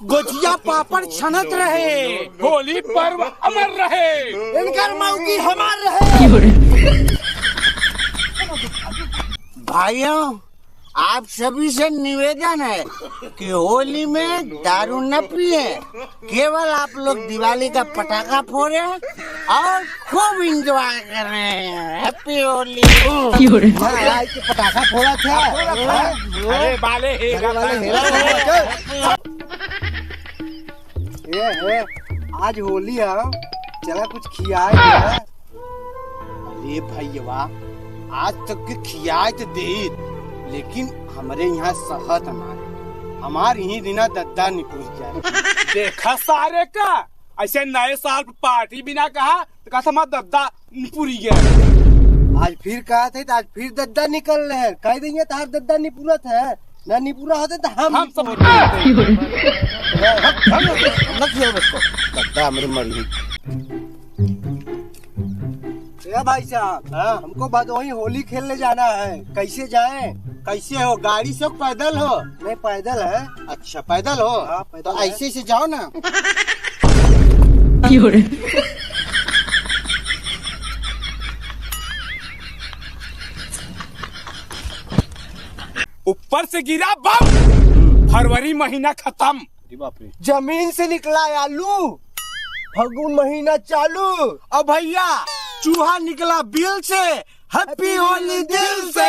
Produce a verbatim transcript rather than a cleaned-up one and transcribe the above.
गोजिया पापड़ छनत रहे, होली पर्व अमर रहे। इनकर मौगी हमार रहे। भाइयों, आप सभी से निवेदन है कि होली में दारू न पिए, केवल आप लोग दिवाली का पटाखा फोड़े और खूब एंजॉय करें। हैप्पी होली। महाराज के पटाखा फोड़ा था। अरे बाले हे घरे वाले हेरा हो गए। ए, ए, आज होली है, चला कुछ खियाए दिया। अरे भैया, आज तक के खियाए तो दे, लेकिन हमरे यहाँ सहत हमार, हमार यही दिना दद्दा निकुल जाए। देखा सारे का, ऐसे नए साल पे पार्टी बिना कहा तो कहा हमार दद्दा निपुरी गया। आज फिर कहा थे तो आज फिर दद्दा निकल रहे हैं। कह देंगे तार दद्दा निपुरत है, ना निपुरा होते तो हम हम सब निपुरते। हम, हम, हम मत खेलो उसको। दद्दा हमरे मरी। ए भाई साहब, हाँ? हमको भदोही होली खेलने जाना है, कैसे जाएं? कैसे हो, गाड़ी से हो, पैदल हो? नहीं, पैदल है। अच्छा, पैदल हो? हाँ, पैदल तो है। ऐसे से जाओ ना। ऊपर से गिरा बम, फरवरी महीना खत्म। अरे बाप रे। जमीन से निकला आलू, फगुन महीना चालू। अब भैया, चूहा निकला बिल से, हैप्पी होली दिल से।